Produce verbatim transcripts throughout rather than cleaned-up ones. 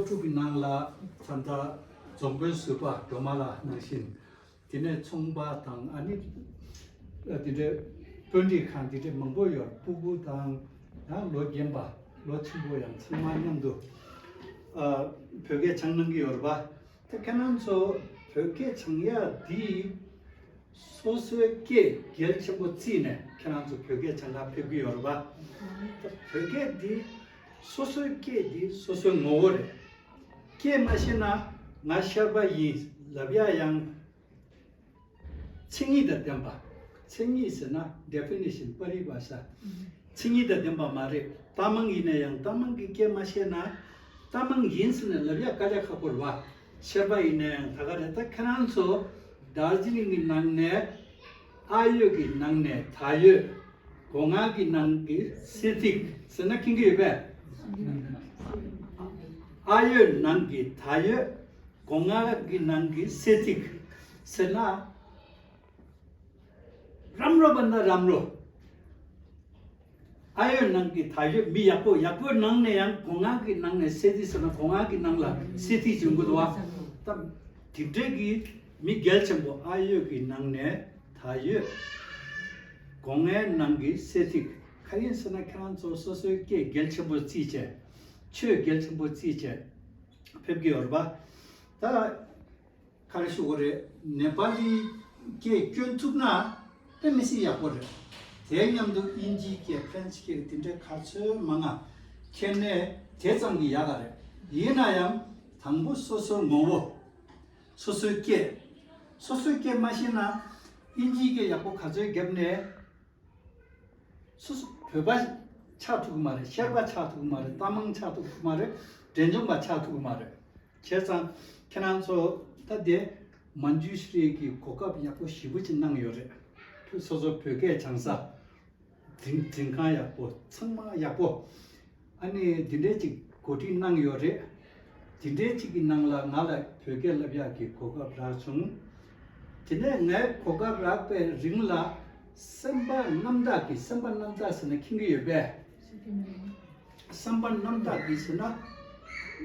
སློབ་ཕྲུག་གི་ནང་ལ་ད་ལྟ་རྫོང་དཔོན་ཟུར་པ་སྒྲོལ་མ་ལགས་ནང་བཞིན། དེ་ནས་ཚོང་པ་དང་ཨ་ནི་དེ་འདྲའི་དཔོན་རིགས་ཁང་དེ་འདྲའི་མང་པོ་ཡོད། སྤུ་གུ་དང་ཡང་ལོ་རྒན་པ་ལོ་ཆེན་པོ་ཡང་ཚང་མ་མཉམ་དུ་ཨ་བོད་སྐད་སྦྱང་གནང་གི་ཡོད་རེད་པ། ད་ཁྱེད་རང་ཚོ་བོད་སྐད་སྦྱང་ཡ་འདི་སོ་སོའི་སྐད་གལ་ཆེན་པོ་བརྩིས་ནས་ཁྱེད་རང་ཚོ་བོད་སྐད་སྦྱང་ག་ཕེབས་ཀྱི་ཡོད་རེད་པ། ད་བོད་སྐད་འདི་སོ་སོའི་སྐད་འདི་སོ་སོའི་ངོ་བོ་རེད། སྐད་མ་ཤེས་ན་ང་ཤར་པ་ཡིན་ལབ་ཡ་ཡང་མཚན་ཉིད་དང་ལྡན་པ། མཚན་ཉིད་ཟེར་ན་ཌེ་ཕི་ནེ་ཤན། པ་རི་བྷ་ཤ། མཚན་ཉིད་དང་ལྡན་པ་མ་རེད། རྟ་མང་ཡིན་ན་ཡང་རྟ་མང་གི་སྐད་མ་ཤེས་ན་རྟ་མང་ཡིན་ཟེར་ནས་ལབ་ཡ་དཀའ་ལས་ཁག་པོ་རེད་པ། ཤར་པ་ཡིན་ན་ཡང་ད་ག་རེད། ད་ཁྱེད་རང་ཚོ་དར་ཇི་ལིང་གི་ནང་ནས་ཨ་ཡོད་ཀྱི་ནང་ནས་ད་ཡོད། སྒོ་ང་གི་ནང་གི་སེ་ཐིག་ཟེར་ན་མཁྱེན་གྱི་ཡོད་པས། ཨ་ཡོད་ནང་གི་ད་ཡོད། སྒོ་ང་གི་ནང་གི་སེ་ཐིག་ཟེར་ན་རམ་རོ་བ་ན་རམ་རོ། ཨ་ཡོད་ནང་གི་ད་ཡོད། མི་ཡག་པོ་ཡག་པོའི་ནང་ནས་ཡང་སྒོ་ང་གི་ནང་ནས་སེ་ཐིག་ཟེར་ན་སྒོ་ང་གི་ནང་ལ་སེ་ཐིག་ཡོང་གི་འདུག་བ། ད་དེ་འདྲའི་གི་མི་གལ་ཆེན་པོ་ཨ་ཡོད་ཀྱི་ནང་ནས་ད་ཡོད། སྒོ་ངའི་ནང་གི་སེ་ཐིག་ག་ཡིན་ཟེར་ན་ཁྱེད་རང་ཚོ་སོ་སོའི་སྐད་གལ་ཆེན་པོ་བརྩིས་བྱས། ཆོས་གལ་ཆེན་པོ་བརྩིས་བྱས་ཕེབས་ཀྱི་ཡོད་རེད་པ། ད་ག་རེ་ཞུ་དགོས་རེད། ནེ་པ་ལི་སྐད་སྐྱོན་བཙུགས་ན་དཔེ་མི་སྲིད་ཡག་པོ་རེད། དེ་མཉམ་དུ་དབྱིན་ཇིའི་སྐད་ཕ་རན་སི་སྐད་དེ་འདྲའི་ག་ཚོད་མང་ང་མཁྱེན་ནས་དེ་ཙམ་གྱིས་ཡག་ག་རེད། ཡིན་ན་ཡང་དང་པོ་སོ་སོའི་ངོ་བོ། སོ་སོའི་སྐད། སོ་སོའི་སྐད་མ་ཤེས་ན་དབྱིན་ཇིའི་སྐད་ཡག་པོ་ག་ཚོད་བརྒྱབ་ནས། སོ་སོ་བོད་པ་ཆགས་ཐུབ་ཀྱི་མ་རེད། ཤར་པ་ཆགས་ཐུབ་ཀྱི་མ་རེད། རྟ་མང་ཆགས་ཐུབ་ཀྱི་མ་རེད། འབྲས་ལྗོངས་པ་ཆགས་ཐུབ་ཀྱི་མ་རེད། བྱས་ཙང་ཁྱེད་རང་ཚོ་ད་དེ་མན་ཇུ་ཤི་རི་གི་གོ་སྐབས་ཡག་པོ་ཞེ་པོ་ཅིག་གནང་ཡོད་རེད། སོ་སོ་བོད་སྐད་སྦྱང་ས། འཛིན་འཛིན་ཁང་ཡག་པོ་ཚང་མ་ཡག་པོ། ཨ་ནི་འདི་འདྲའི་ཅིག་གོ་སྒྲིག་གནང་ཡོད་རེད། འདི་འདྲའི་ཅིག་གི་ནང་ལ་ང་ལ་བོད་སྐད་བསླབ་ཡག་གི་གོ་སྐབས་རག་བྱུང་། དེ་ནས་ངའི་གོ་སྐབས་རག་པའི་རིང་ལ་སེམས་པ་རྣམ་དག་གིས། སེམས་པ་རྣམ་དག་ཟེར་ན་མཁྱེན་གྱི་ཡོད་པས། བསམ་པ་རྣམ་དག་གིས་ཟེར་ན།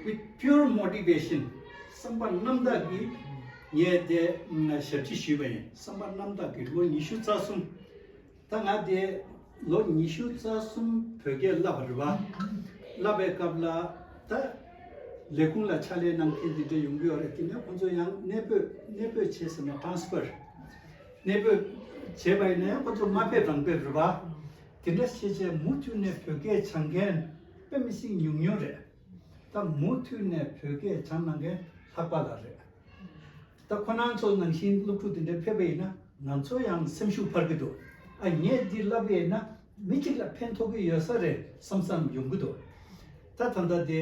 With pure motivation. བསམ་པ་རྣམ་དག་གིས་ངས་དེ་ཞབས་ཕྱི་ཞུས་པ་ཡིན། བསམ་པ་རྣམ་དག་གིས་ལོ་ཉི་ཤུ་རྩ་གསུམ། ད་ང་དེ་ལོ་ཉི་ཤུ་རྩ་གསུམ་བོད་སྐད་བསླབ་པ་རེད་པ། བསླབ་པའི་སྐབས་ལ་ད་ལས་ཁུངས་ལ་ཕྱག་ལས་གནང་མཁན་དེ་འདྲ་ཡོང་གི་ཡོད་རེད། དེ་ནས་ཁོང་ཚོ་ཡང་གནས་སྤོས་གནས་སྤོས་བྱས་ཟེར་ན་ཊ་རན་སི་ཕར། གནས་སྤོས་བྱས་པ་ཡིན་ན་ཡང་ཁོ་ཚོ་མ་ཕེབས་རང་ཕེབས་རེད་པ། དེ་འདྲ་བྱས་བྱས་མུ་མཐུད་ནས་བོད་སྐད་སྦྱང་མཁན་དཔེ་མི་སྲིད་ཉུང་ཉུང་རེད། ད་མུ་མཐུད་ནས་བོད་སྐད་སྦྱང་གནང་མཁན་ལྷག་པ་ལ་རེད། ད་ཁོ་རང་ཚོ་ནང་བཞིན་སློབ་ཕྲུག་དེ་འདྲ་ཕེབས་པ་ཡིན་ན་ང་ཚོ་ཡང་སེམས་ཤུགས་འཕར་གྱི་འདུག་ཨ་ངས་འདི་བསླབ་པ་ཡིན་ན་མི་གཅིག་ལ་ཕན་ཐོགས་ཀྱི་ཡོད་ས་རེད་བསམ་བསམ་ཡོང་གི་འདུག་ད་ད་ལྟ་དེ་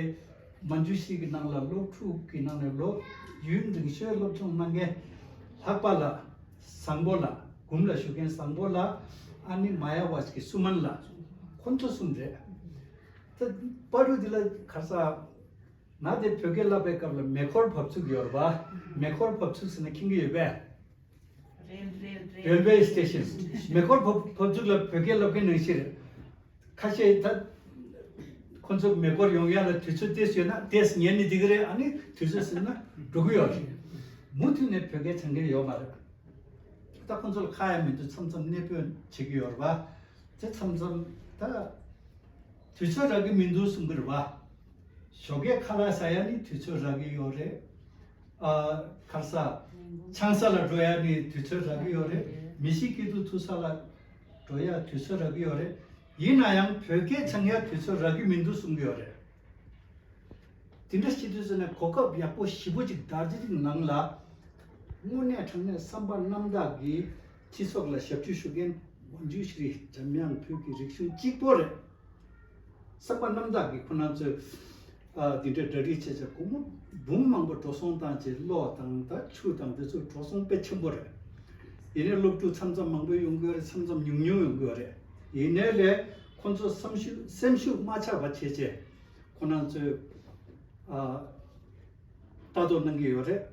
མན་ཇུ་ཤི་རི་གི་ནང་ལ་སློབ་ཕྲུག་གི་ནང་ནས་ལོ་ཡུན་རིང་ཤོས་སློབ་སྦྱོང་གནང་མཁན་ལྷག་པ་ལ་བཟང་པོ་ལ་གུམ་ལ་བཞུགས་མཁན་བཟང་པོ་ལ་ཨ་ནི་མ་ཡ་ཝཱ་ཅི་གི་སུ་མན་ལ་ཁོ་ཚོ་གསུམ་རེད། ད་པ་རུ་འདི་ལ་ཁ་ས་ང་དེ་བོད་སྐད་བསླབ་པའི་སྐབས་ལ་མེ་འཁོར་བབས་ཚུགས་ཡོད་རེད་པ། མེ་འཁོར་བབས་ཚུགས་ཟེར་ན་མཁྱེན་གྱི་ཡོད་པས། Rail- rail- rail- Railway station. མེ་འཁོར་བབས་བབས་ཚུགས་ལ་བོད་སྐད་བསླབ་མཁན་ནང་བཞིན་རེད། ཁ་ཤས་ད་ཁོ་ཚོ་མེ་འཁོར་ཡོང་ཡ་ལ་དུས་ཚོད་ཏོག་ཙམ་ཡོད་ན་ཏོག་ཙམ་ཉལ་ནས་བསྡད་ཀྱི་རེད། ཨ་ནི་དུས་ཚོད་ཟིན་ན་འགྲོ་གི་ཡོད་རེད། མུ་མཐུད་ནས་བོད་སྐད་སྦྱང་མཁན་ཡོད་མ་རེད། ད་ཁོ་ཚོ་ལ་ཁག་ཡ་མི་འདུག་མཚམས་མཚམས་གནས་སྤོས་བྱེད་ཀྱི་ཡོད་རེད་པ། དེ་མཚམས་མཚམས་ད་དུས་ཚོད་རག་གི་མི་འདུག་གསུང་གི་རེད་པ། ཞོགས་ཀས་ཁ་ལག་ཟ་ཡ་ནི་དུས་ཚོད་རག་གི་ཡོད་རེད། ཨ་ག་རེ་ཟ། ཆང་ས་ལ་འགྲོ་ཡ་ནི་དུས་ཚོད་རག་གི་ཡོད་རེད། མི་ཤི་སྐྱིད་སྡུག་ཐུག་ས་ལ་འགྲོ་ཡ་དུས་ཚོད་རག་གི་ཡོད་རེད། ཡིན་ན་ཡང་བོད་སྐད་སྦྱང་ཡ་དུས་ཚོད་རག་གི་མི་འདུག་གསུང་གི་ཡོད་རེད། དེ་འདྲ་བྱེད་དུས་ཙམ་ནས་གོ་སྐབས་ཡག་པོ་ཞེ་པོ་ཅིག་དར་ཇི་ལིང་ནང་ལ་དངོས་གནས་དྲང་གནས་བསམ་པ་རྣམ་དག་གིས་སྤྱི་ཚོགས་ལ་ཞབས་ཞུ་ཞུ་མཁན་མན་ཇུ་ཤི་རི་འཇམ་དབྱངས་བོད་ཀྱི་རིག་གཞུང་གཅིག་པོ་རེད། བསམ་པ་རྣམ་དག་གིས་ཁོ་རང་ཚོས་ཨ་འདི་འདྲའི་གྲ་སྒྲིག་བྱས་བྱས་སྒོར་མོ་འབུམ་མང་པོ་འགྲོ་སོང་བཏང་བྱས་གློག་དང་ད་ཆུ་དང་དེ་ཚོ་འགྲོ་སོང་དཔེ་ཆེན་པོ་རེད། ཡིན་ནའི་སློབ་ཕྲུག་མཚམས་མཚམས་མང་པོ་ཡོང་གི་ཡོད་རེད། མཚམས་མཚམས་ཉུང་ཉུང་ཡོང་གི་ཡོད་རེད། ཡིན་ནའི་ལས་ཁོ་ཚོ་བསམ་ཤུགས་སེམས་ཤུགས་མ་ཆག་པ་བྱས་བྱས་ཁོ་རང་ཚོས་ཨ་ལྟ་རྟོག་གནང་གི་ཡོད་རེད།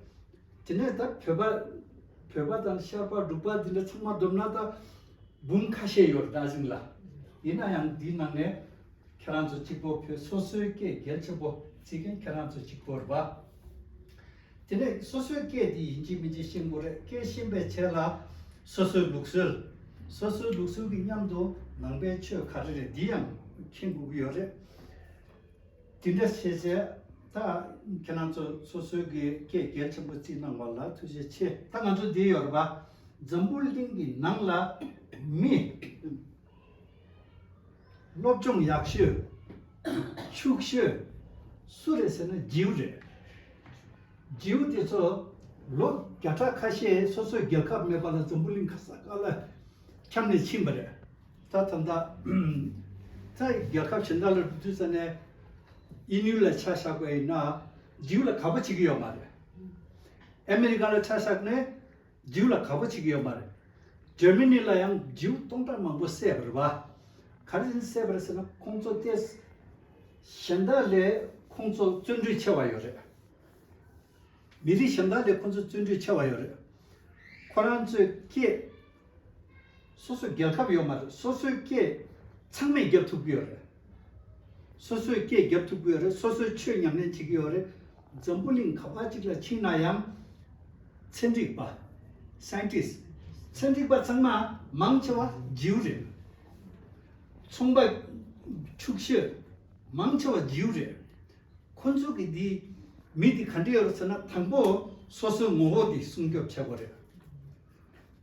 དེ་ནས་ད་བོད་པ་བོད་པ་དང་ཤར་པ་འབྲུག་པ་འདི་འདྲ་ཚང་མ་བསྡོམས་ན་ད་འབུམ་ཁ་ཤས་ཡོད་རེད་ད་གཟིགས་ལ། ཡིན་ན་ཡང་འདིའི་ནང་ནས་ཁྱེད་རང་ཚོ་གཅིག་པོ་བོད་སོ་སོའི་སྐད་གལ་ཆེན་པོ་ ཟེར་མཁན་ཁྱེད་རང་ཚོ་གཅིག་པོ་རེད་པ། དེ་ནས་སོ་སོའི་སྐད་དེ་ཡིན་གཅིག་མིན་གཅིག་ཤེས་དགོས་རེད། སྐད་ཤེས་པའི་ཆེད་ལ་སོ་སོའི་ལུགས་སྲོལ། སོ་སོའི་ལུགས་སྲོལ་གྱི་མཉམ་དུ་ནང་པའི་ཆོས་ག་རེ་རེད་འདི་ཡང་མཁྱེན་དགོས་ཀྱི་ཡོད་རེད། དེ་འདྲ་བྱས་བྱས་ད་ཁྱེད་རང་ཚོ་སོ་སོའི་གི་སྐད་གལ་ཆེན་པོ་བརྩིས་གནང་བ་ལ་ཐུགས་རྗེ་ཆེ། ད་ང་ཚོ་འདི་ཡོད་རེད་པ། འཛམ་བུ་གླིང་གི་ནང་ལ་མི་སློབ་སྦྱོང་ཡག་ཤོས། ཕྱུག་ཤོས་སུ་རེད་ཟེར་ན་ཇིའུ་རེད། ཇིའུ་དེ་ཚོ་ལོ་བརྒྱ་ཕྲག་ཁ་ཤས་སོ་སོའི་རྒྱལ་ཁབ་མེད་པ་ལ་འཛམ་བུ་གླིང་ག་ས་ག་ལ་འཁྱམས་ནས་ཕྱིན་པ་རེད། ད་ད་ལྟ་ད་རྒྱལ་ཁབ་གཞན་དག་ལ་འགྲོ་དུས་ཙ་ནས་དབྱིན་ཡུལ་ལ་ཆ་བཞག་པ་ཡིན་ན་ཇིའུ་ལ་དགའ་པོ་བྱེད་ཀྱི་ཡོད་མ་རེད། ཨ་མེ་རི་ཀ་ལ་ཆ་བཞག་ནས་ཇིའུ་ལ་དགའ་པོ་བྱེད་ཀྱི་ཡོད་མ་རེད། འཇར་མ་ནི་ལ་ཡང་ཇིའུ་སྟོང་ཕྲག་མང་པོ་བསད་པ་རེད་པ། ག་རེ་བྱས་ནས་བསད་པ་རེད་ཟེར་ན་ཁོང་ཚོ་ཏོག་ཙམ་གཞན་དག་ལས་ཁོང་ཚོ་བརྩོན་འགྲུས་ཆེ་བ་ཡོད་རེད། མི་རིགས་གཞན་དག་ལས་ཁོང་ཚོ་བརྩོན་འགྲུས་ཆེ་བ་ཡོད་རེད། ཁོ་རང་ཚོའི་སྐད། སོ་སོའི་རྒྱལ་ཁབ་ཡོད་མ་རེད། སོ་སོའི་སྐད་ཚང་མས་རྒྱབ་ཐུབ་ཀྱི་ཡོད་རེད། སོ་སོའི་སྐད་རྒྱབ་ཐུབ་ཀྱི་ཡོད་རེད། སོ་སོའི་ཆོས་ཉམས་ལེན་བྱེད་ཀྱི་ཡོད་རེད། འཛམ་བུ་གླིང་ག་པར་ཅིག་ལ་ཕྱིན་ན་ཡང་། ཚན་རིག་པ། སའེན་ཊིསི། ཚན་རིག་པ་ཚང་མ་མང་ཆེ་བ་ཇིའུ་རེད། ཚོང་པ་ཕྱུག་ཤོས་མང་ཆེ་བ་ཇིའུ་རེད། ཁོ་ཚོ་གི་འདི་མི་འདི་ག་འདྲ་ཡོད་རེད་ཟེར་ན་དང་པོ་སོ་སོའི་ངོ་བོ་འདི་སྲུང་སྐྱོབ་བྱེད་དགོས་རེད།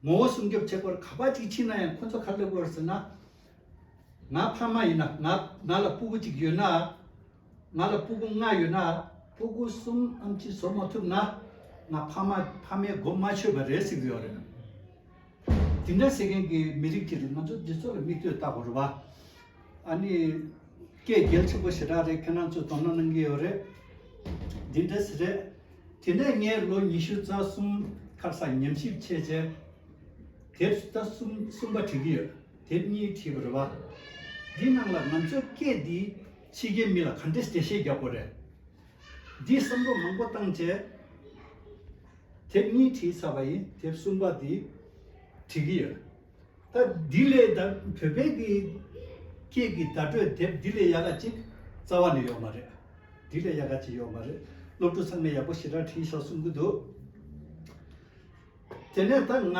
ངོ་བོ་སྲུང་སྐྱོབ་བྱེད་དགོས་རེད། ག་པར་ཅིག་ཕྱིན་ན་ཡང་ཁོ་ཚོ་ག་རེ་ལབ་དགོས་རེད་ཟེར་ན། ང་ཕ་མ་ཡིན་ན་ང་ང་ལ་སྤུ་གུ་གཅིག་ཡོད་ན། ང་ལ་སྤུ་གུ་ལྔ་ཡོད་ན། སྤུ་གུ་གསུམ་ཨེམ་ཆི་བཟོ་མ་ཐུབ་ན། ང་ཕ་མ་ཕ་མའི་མགོ་མ་ཆོད་པ་རེད་ཟེར་གྱི་ཡོད་རེད། དེ་འདྲ་ཟེར་མཁན་གྱི་མི་རིགས་ཅིག་རེད། ང་ཚོ་འདི་ཚོ་ལ་མིག་ལྟོས་བལྟ་དགོས་རེད་པ། ཨ་ནི། སྐད་གལ་ཆེན་པོ་ཞེ་དྲག་རེད། ཁྱེད་རང་ཚོས་དོ་སྣང་གནང་གི་ཡོད་རེད། འདི་འདྲ་ཟེར་རེད། དེ་ནས་ངས་ལོ་ཉི་ཤུ་རྩ་གསུམ་ཁ་སང་ཉམས་ཞིབ་བྱས་རྗེས། དེབ་ད་གསུམ་གསུམ་པ་བྲིས་ཀྱི་ཡོད། དེབ་གཉིས་བྲིས་པ་རེད་པ། འདི་ནང་ལ་ང་ཚོའི་སྐད་འདི་ཕྱི་རྒྱལ་མི་ལ་ག་འདྲས་འགྲེལ་བཤད་རྒྱག་དགོས་རེད། འདི་བསམ་བློ་མང་པོ་བཏང་རྗེས། དེབ་གཉིས་བྲིས་ཚར་བ་ཡིན། དེབ་གསུམ་པ་འདི་བྲིས་ཀྱི་ཡོད། ད་འདི་ལས་ད་བོད་པའི་གི་སྐད་ཀྱི་བརྡ་སྤྲོད་དེབ་འདི་ལས་ཡག་ག་ཅིག་རྩ་བ་ནས་ཡོད་མ་རེད། འདི་ལས་ཡག་ག་ཅིག་ཡོད་མ་རེད། སློབ་ཕྲུག་ཚང་མས་ཡག་པོ་ཞེ་དྲག་བྲིས་ཤག་གསུང་གི་འདུག་དེ་ནས་ད་ང་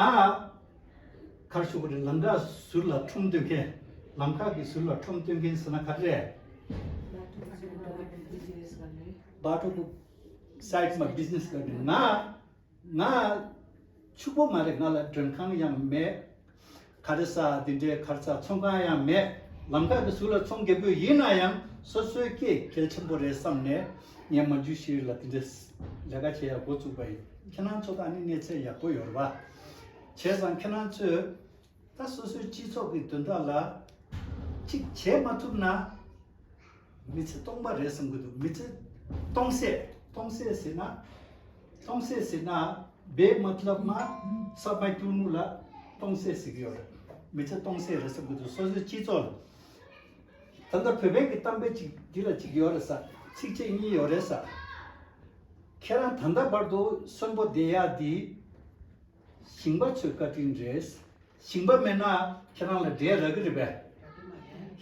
གར་ཞུ་གི་རེད། ལམ་ཁ་ཟུར་ལ་ཁྲོམ་སྟོན་མཁན། ལམ་ཁ་གི་ཟུར་ལ་ཁྲོམ་སྟོན་མཁན་ཟེར་ན་ག་རེ་རེད། བ་ཀྲུ་སའིཌ་མ་བི་ཛི་ནེས་ག་རེ། ང་ང་ཕྱུག་པོ་མ་རེད། ང་ལ་མགྲོན་ཁང་ཡང་མེད། ག་རེ་ཟ་འདི་འདྲའི་ག་རེ་ཟ་ཚོང་ཁང་ཡང་མེད། ལམ་ཁ་གི་ཟུར་ལ་ཚོང་རྒྱག་གི་ཡིན་ན་ཡང་སོ་སོའི་སྐད་གལ་ཆེན་པོ་རེད་བསམ་ནས་ངས་མ་འཇུ་ཤེས་རིག་ལ་འདི་འདྲའི་ལས་ཀ་བྱེད་ཡག་འགོ་བཙུགས་པ་ཡིན། ཁྱེད་རང་ཚོ་ད་ནི་གནས་ཚད་ཡག་པོ་ཡོད་རེད་པ། བྱས་ཙང་ཁྱེད་རང་ཚོས་ད་སོ་སོའི་སྤྱི་ཚོགས་ཀྱི་དོན་དག་ལ་གཅིག་བྱེད་མ་ཐུབ་ན། མི་ཚེ་སྟོང་པ་རེད་བསམ་གྱི་འདུག་མི་ཚེ་སྟོང་ཟད། སྟོང་ཟད་ཟེར་ན། སྟོང་ཟད་ཟེར་ན། بے مطلب م سب میں ٹونو ལ་སྟོང་ཟད་ཟེར་གྱི་ཡོད་རེད། མི་ཚེ་སྟོང་ཟད་རེད་བསམ་གྱི་འདུག་སོ་སོའི་སྤྱི་ཚོགས་ལ། ད་ལྟ་བོད་པའི་གི་གཏམ་དཔེ་ཅིག་འདི་ལ་ཅིག་ཡོད་རེད་ས། ཚིགས་བཅད་གཉིས་ཡོད་རེད་ས། ཁྱེད་རང་ད་ལྟ་བར་དུ་གསོན་པོ་བསྡད་ཡག་འདི་ཞིང་པ་ཚོའི་བཀའ་དྲིན་རེད། ཞིང་པ་མེད་ན་ཁྱེད་རང་ལ་འབྲས་རག་གི་རེད་པས།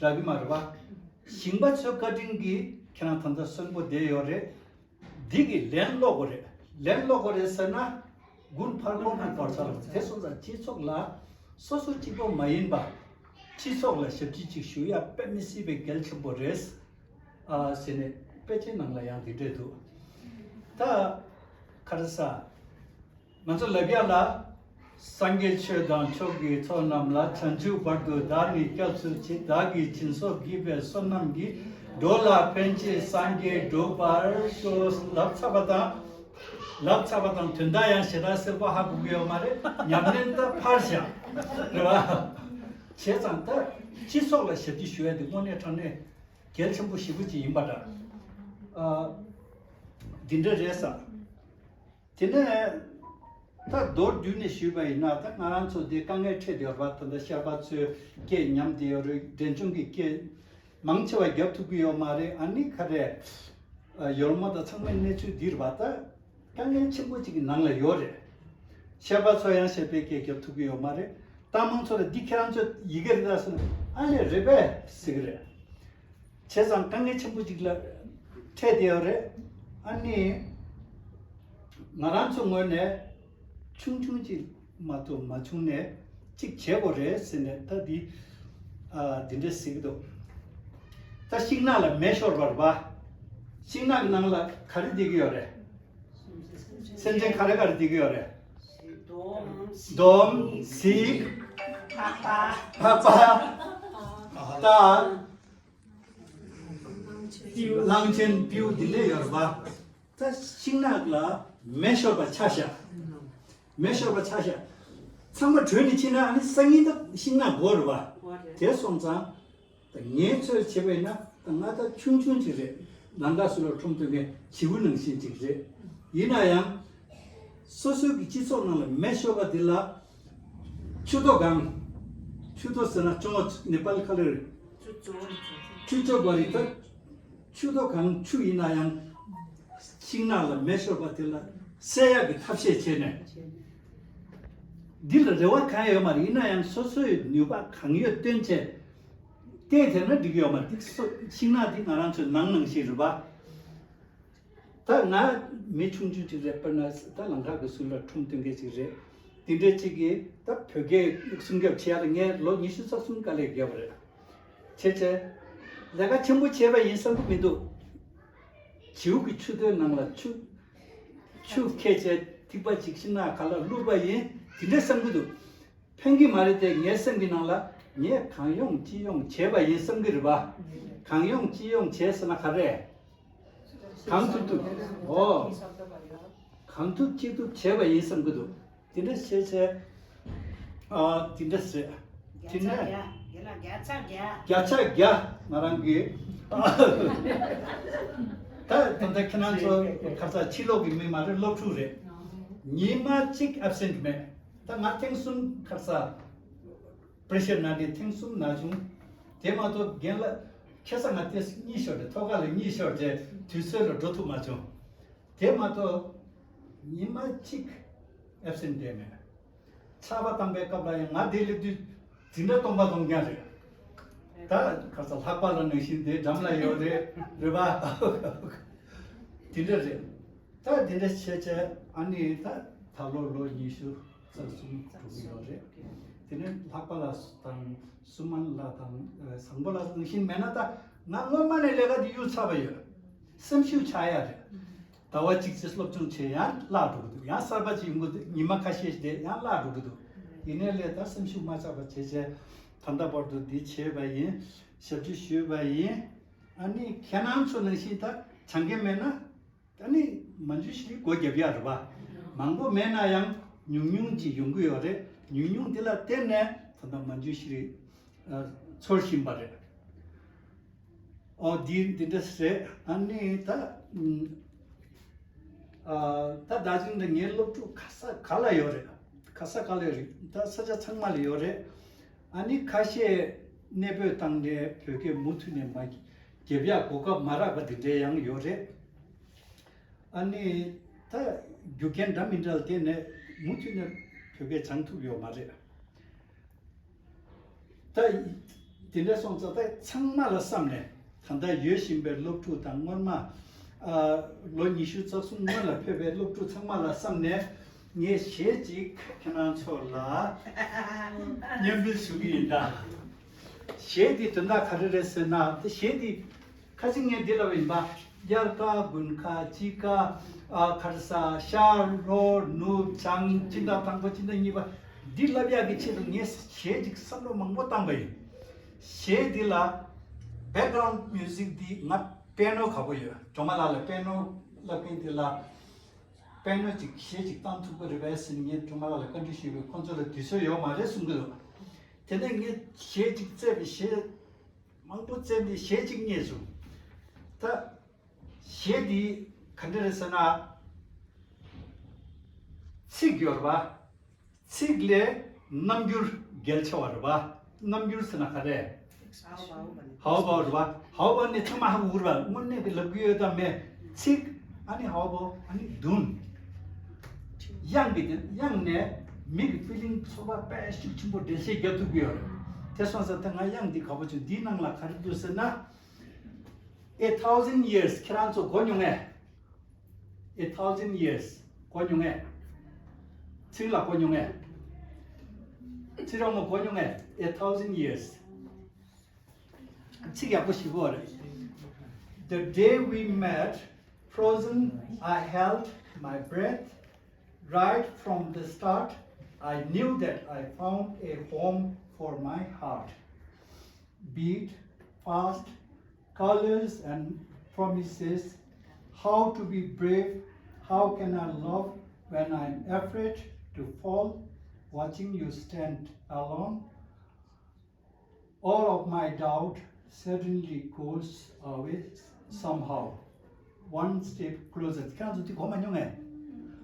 རག་གི་མ་རེད་པ། ཞིང་པ་ཚོའི་བཀའ་དྲིན་གྱིས་ཁྱེད་རང་ད་ལྟ་གསོན་པོ་བསྡད་ཡོད་རེད། འདི་གི་ལན་སློག་དགོས་རེད། ལན་སློག་དགོས་རེད་ཟེར་ན། དགུན་ཕར་སློག་ན་གར་ས་ལ་དེ་སོང་ཙང་སྤྱི་ཚོགས་ལ་སོ་སོ་གཅིག་པོ་མ་ཡིན་པ། སྤྱི་ཚོགས་ལ་ཞབས་ཕྱི་ཅིག་ཞུ་ཡ་དཔེ་མི་སྲིད་པའི་གལ་ཆེན་པོ་རེད། ཨ་ཟེར་ནས་དཔེ་ཆའི་ནང་ལ་ཡང་འདི་འདྲས་འདུག་ད་གར་ས། ང་ཚོ་ལབ་ཡ་ལ། སངས་རྒྱས་ཆོས་དང་ཕྱོགས་ཀྱི་ཚོགས་རྣམས་ལ། བྱང་ཆུབ་བར་དུ་བདག་ནི་སྐྱབས་སུ་མཆི། བདག་གིས་སྦྱིན་སོགས་བགྱིས་པའི་བསོད་ནམས་ཀྱིས། འགྲོ་ལ་ཕན་ཕྱིར་སངས་རྒྱས་འགྲུབ་པར་ཤོག་ལབ་ཚར་བ་དང་། ལབ་ཚར་བ་དང་དོན་དག་ཡང་ཞེ་དྲག་གསལ་པོ་ཧ་གོ་གི་ཡོད་མ་རེད། ཉམས་ལེན་ད་ཕར་བཞག་རེད་བ། བྱས་ཙང་ད་སྤྱི་ཚོགས་ལ་ཞབས་ཕྱི་ཞུ་ཡ་དེ་དངོས་གནས་དྲང་གནས་གལ་ཆེན་པོ་ཞེ་པོ་ཅིག་ཡིན་པ་འདྲ། ཨ། འདི་འདྲ་རེད་བསམ། དེ་ནས་ད་མདོར་བསྡུས་ནས་ཞུས་པ་ཡིན་ན། ད་ང་རང་ཚོ་འདི་དཀའ་ངལ་འཕྲད་བསྡད་ཡོད་རེད་པ། ད་ལྟ་ཤར་པ་ཚོས་སྐད་ཉམས་བསྡད་ཡོད་རེད། འབྲས་ལྗོངས་ཀྱི་སྐད་མང་ཆེ་བ་རྒྱབ་ཐུབ་ཀྱི་ཡོད་མ་རེད། ཨ་ནི་ག་རེ། ཨ། ཡོལ་མོ་དང་ཚང་མའི་གནས་ཚུལ་འདི་རེད་པ། ད་དཀའ་ངལ་ཆེན་པོ་ཅིག་གི་ནང་ལ་ཡོད་རེད། ཤར་པ་ཚོ་ཡང་ཤར་པའི་སྐད་རྒྱབ་ཐུབ་ཀྱི་ཡོད་མ་རེད། རྟ་མང་ཚོ་ལ་འདི་ཁྱེད་རང་ཚོ་ཡི་གེ་རེད་ད་ཟེར་ན། ཨ་ལས་རེད་པས་ཟེར་གི་རེད། བྱས་ཙང་དཀའ་ངལ་ཆེན་པོ་ཅིག་ལ་ འཕྲད་བསྡད་ཡོད་རེད། ཨ་ནི་ང་རང་ཚོ་ངོས་ནས་ཆུང་ཆུང་ཅིག་མ་གཏོགས་མ་བྱུང་ནས་གཅིག་བྱེད་དགོས་རེད་ཟེར་ནས། ད་འདི་ཨ་འདི་འདྲས་ཟེར་གྱི་འདུག་ད་ཤིང་ནགས་ལ་མེ་ཤོར་བ་རེད་པ། ཤིང་ནགས་ཀྱི་ནང་ལ་ག་རེ་བསྡད་ཀྱི་ཡོད་རེད། སེམས་ཅན་ག་རེ་ག་རེ་བསྡད་ཀྱི་ཡོད་རེད། འདོམ། གཟིག། ལྷགས་པ། རྟ། གླང་ཆེན། སྤྲེའུ། འདི་འདྲས་ཡོད་རེད་པ། ད་ཤིང་ནགས་ལ་མེ་ཤོར་བ་ཆ་བཞག་མེ་ཤོར་བ་ཆ་བཞག་ཚང་མ་བྲོས་ནས་ཕྱིན་ན། ཨ་ནི་སང་ཉིན་ད་ཤིང་ནགས་དགོས་རེད་པ། དེ་སོང་ཙང་ད་ངས་ཚོད་བྱས་པ་ཡིན་ན། ད་ང་ད་ཆུང་ཆུང་ཅིག་རེད། ལམ་ཁ་ཟུར་ལ་ཁྲོམ་སྟོན་མཁན་བྱིའུ་ནང་བཞིན་ཅིག་རེད། ཡིན་ན་ཡང་སོ་སོའི་གི་སྤྱི་ཚོགས་ནང་ལ་མེ་ཤོར་བ་འདི་ལ་ཆུ་ཐོག་སྒང་། ཆུ་ཐོག་ཟེར་ན་ཅོང་ནེ་པཱལ་ཁ་ལ་རེད། ཆུ་ཅོག་པ་རེད། ད་ཆུ་ཐོག་སྒང་ཆུ་ཡིན་ན་ཡང་ཤིང་ནགས་ལ་མེ་ཤོར་བ་དེ་ལ་སེལ་ཡག་གི་ཐབས་ཤེས་བྱས་ནས། འདི་ལ་རེ་བ་གང་ཡང་ཡོད་མ་རེད། ཡིན་ན་ཡང་སོ་སོའི་ནུས་པ་གང་ཡོད་བཏོན་བྱས་བལྟས་བསྡད་ན་འགྲིག་གི་ཡོད་མ་རེད། འདི་སོ་ཤིང་ནགས་འདི་ང་རང་ཚོའི་ནང་ནང་བཞིན་རེད་པ། ད་ང་མི་ཆུང་ཆུང་ཅིག་རེད། དཔེར་ན་ད་ལམ་ཁ་གི་ཟུར་ལ་ཁྲོམ་སྟོན་མཁན་ཅིག་རེད། དེ་འདྲའི་ཅིག་གིས་ད་བོད་སྐད་སྲུང་སྐྱོབ་བྱེད་ཡ་ལ་ངས་ལོ་ཉི་ཤུ་རྩ་གསུམ་དཀའ་ལས་བརྒྱབ་པ་རེད། བྱས་བྱས་ལས་ཀ་ཆེན་པོ་བྱས་པ་ཡིན་བསམ་གི་མི་འདུག་བྱིའུ་གི་ཆུ་ཐོག་ནང་ལ་ཆུ་ཆུ་ཁྱེར་བྱས་ཐིགས་པ་ཅིག་ཤིང་ནགས་ཁ་ལ་བླུགས་པ་ཡིན། དེ་འདྲས་བསམ་གི་འདུག་ཕན་གི་མ་རེད་དེ། ངའི་སེམས་ཀྱི་ནང་ལ་ངས་གང་ཡོང་ཅི་ཡོང་བྱས་པ་ཡིན་བསམ་གི་རེད་པ། གང་ཡོང་ཅི་ཡོང་བྱས་ཟེར་ན་ག་རེ། གང་ཐུབ་ཐུབ། ཨོ། གང་ཐུབ་ཅི་ཐུབ་བྱས་པ་ཡིན་བསམ་གི་འདུག་དེ་འདྲ་བྱས་བྱས། ཨ་དེ་འདྲ་ཟེར། དེ་འདྲ། བརྒྱ་ཆ་བརྒྱ། ང་རང་གི། ད་ད་ལྟ་ཁྱེད་རང་ཚོ་ཁ་ས་ཕྱི་ལོགས་ཀྱི་མི་མ་རེད། སློབ་ཕྲུག་རེད། ཉི་མ་གཅིག་ཨེབ་སེན་མེད། ད་ང་ཐེངས་གསུམ་ཁ་ས་པི་རེ་ཤར་ན་ནི་ཐེངས་གསུམ་ན་བྱུང་། དེ་མ་གཏོགས་རྒན་ལགས་ཁ་སང་ང་ཏོག་ཙམ་གཉིད་ཤོར་ཏེ། ཐོག་ཁ་ལ་གཉིད་ཤོར་ཏེ་དུས་ཚོད་ལ་འགྲོ་ཐུབ་མ་བྱུང་། དེ་མ་གཏོགས་ཉི་མ་གཅིག་ཨེབ་སེན་བསྡད་མེད། ཕྱག་པ་བཏང་པའི་སྐབས་ལ་ཡང་ང་དེ་སླེབས་དུས་འཛིན་གྲྭ་སྟོང་པ་སྟོང་རྐྱང་རེད། ད་ཁ་ས་ལྷག་པ་ལ་ནང་བཞིན་དེ་འགྲམ་ལ་ཡོད་རེད། རེད་པ། དེ་འདྲ་རེད། ད་དེ་འདྲ་བྱས་བྱས་ཨ་ནི་ད་ད་ལོ་ལོ་ཉི་ཤུ་རྩ་གསུམ་འགྲོ་གི་ཡོད་རེད། དེ་ནས་ལྷག་པ་ལ་དང་སུ་མན་ལ་དང་བཟང་པོ་ལ་ནང་བཞིན་མེད་ན། ད་ང་སྔོན་མ་ནས་ལས་ཀ་དེ་གཡུག་ཚར་བ་ཡོད། སེམས་ཤུགས་ཆག་ཡ་རེད། ཟླ་བ་གཅིག་ཙམ་སློབ་སྦྱོང་བྱས་ཡང་བརླག་འགྲོ་གི་འདུག་ཡང་གསར་པ་ཅིག་ཡོང་གི་འདུག་ཉི་མ་ཁ་ཤས་ཤིག་དེ་ཡང་བརླག་འགྲོ་གི་འདུག་ཡིན་ནའི་ལས་ད་སེམས་ཤུགས་མ་ཆག་པ་བྱས་བྱས་ད་ལྟ་བར་དུ་འདི་བྱས་པ་ཡིན། ཞབས་ཕྱི་ཞུས་པ་ཡིན། ཨ་ནི་ཁྱེད་རང་ཚོ་ནང་བཞིན་ད་བྱ་མཁན་མེད་ན། ད་ནི་མན་ཇུ་ཤྲི་སྒོ་རྒྱབ་ཡ་རེད་པ། མང་པོ་མེད་ན་ཡང་ཉུང་ཉུང་ཅིག་ཡོང་གི་ཡོད་རེད། ཉུང་ཉུང་དེ་ལ་བརྟེན་ནས་ད་ལྟ་མན་ཇུ་ཤྲི་ཚོར་བཞིན་པ་རེད། ཨོ་འདི་འདི་འདྲ་རེད། ཨ་ནི་ད་ཨ་ད་ད་ཅིང་འདི་ངའི་སློབ་ཕྲུག་ག་ས་ག་ལ་ཡོད་རེད། ག་ས་ག་ལ་ཡོད་རེད། ད་ས་ཆ་ཚང་མ་ལ་ཡོད་རེད། ཨ་ནི་ཁ་ཤས་གནས་སྤོས་བཏང་ནས་བོད་སྐད་མུ་མཐུད་ནས་མ་རྒྱབ་ཡ་གོ་སྐབས་མ་རག་པ་འདི་འདྲའི་ཡང་ཡོད་རེད། ཨ་ནི་ད་རྒྱུ་རྐྱེན་འདྲ་མི་འདྲ་ལ་བརྟེན་ནས་མུ་མཐུད་ནས་བོད་སྐད་སྦྱང་ཐུབ་ཡོད་མ་རེད། ད་དེ་འདྲ་སོང་ཙང་ད་ཚང་མ་ལ་བསམ་ནས། ད་ལྟ་ཡོད་བཞིན་པའི་སློབ་ཕྲུག་དང་སྔོན་མ་ཨ་ལོ་ཉི་ཤུ་རྩ་གསུམ་སྔོན་ལ་ཕེབས་པའི་སློབ་ཕྲུག་ཚང་མ་ལ་བསམ་ནས་ངས་གཞས་ཅིག་ཁྱེད་རང་ཚོ་ལ་སྙན་འབུལ་ཞུ་གི་ཡིན་ད། གཞས་འདི་དོན་དག་ག་རེ་རེད་ཟེར་ན། དེ་གཞས་འདི་ཁ་ཅིག་ངས་འདི་ལབ་ཡིན་པ། དབྱར་ཁ་དགུན་ཁ་དཔྱིད་ཁ་ཨ་ཁར་ས་ཤར་ལྷོ་ནུབ་བྱང་སྤྱི་ཟླ་དང་པོ་སྤྱི་ཟླ་གཉིས་པ་འདི་ལབ་ཡག་གི་ཆེད་དུ་ངས་གཞས་ཅིག་བསམ་བློ་མང་པོ་བཏང་པ་ཡིན། གཞས་འདི་ལ་བེག་གྷ་རའུན་མིའུ་ཟིག་འདི་ང་པེ་ནོ་ག་པོ་ཡོད། སྒྲོལ་མ་ལགས་ལ་པེ་ནོ་ལབ་མཁན་འདི་ལ་པེ་ནོ་ཅིག་གཞས་ཅིག་བཏང་ཐུབ་ཀྱི་རེད་པས་ཟེར་ནས་ངས་སྒྲོལ་མ་ལགས་ལ་བཀའ་འདྲི་ཞུས་པས་ཁོང་ཚོ་ལ་དུས་ཚོད་ཡོད་མ་རེད་གསུང་གི་འདུག་དེ་ནས་ངས་གཞས་ཅིག་བཙལ་བའི་གཞས་མང་པོ་བཙལ་ནས་གཞས་གཅིག་རྙེད་བྱུང་། ད་གཞས་འདི་ག་འདྲ་རེད་ཟེར་ན། ཚིག་ཡོད་རེད་པ། ཚིག་ལས་རྣམ་འགྱུར་གལ་ཆེ་བ་རེད་པ། རྣམ་འགྱུར་ཟེར་ན་ག་རེ། ཧའོ་པའོ་རེད་པ། ཧའོ་པའོ་ནི་ཚང་མ་ཧ་གོ་གི་རེད་པ། དངོས་གནས་ཀྱི་ལབ་གི་ཡོད་དམ་མེད། ཚིག་ཨ་ནི་ཧའོ་པའོ་ཨ་ནི་དུན། དབྱངས་ཀྱི་དབྱངས་ནས་མི་གི་ཕི་ལིང་ཚོར་བ་དཔེ་ཤུགས་ཆེན་པོ་འགྲེལ་བཤད་རྒྱབ་ཐུབ་ཀྱི་ཡོད་རེད། དེ་སོང་ཙང་ད་ང་དབྱངས་འདི་དགའ་པོ་བྱུང་། འདིའི་ནང་ལ་ག་རེ་འདུག་ཟེར་ན། A thousand years ཁྱེད་རང་ཚོ་གོ་མྱོང་ངས། A thousand years གོ་མྱོང་ངས། ཚིག་ལ་གོ་མྱོང་ངས། ཚིག་རོང་མོ་གོ་མྱོང་ངས། A thousand years ཚིག་ཡག་པོ་ཞིག་གོ་རེད། The day we met, frozen, I held my breath. Right from the start, I knew that I found a home for my heart. Beat fast, colors and promises. How to be brave? How can I love when I'm afraid to fall? Watching you stand alone, all of my doubt suddenly goes away somehow. One step closer. ཁྱེད་རང་ཚོ་དེ་གོ་མ་མྱོང་ངས།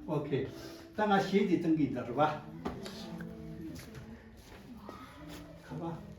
Okay. ད་ང་གཞས་དེ་བཏང་གི་ཡིན་ད་རེད་པ། ཁ་པ།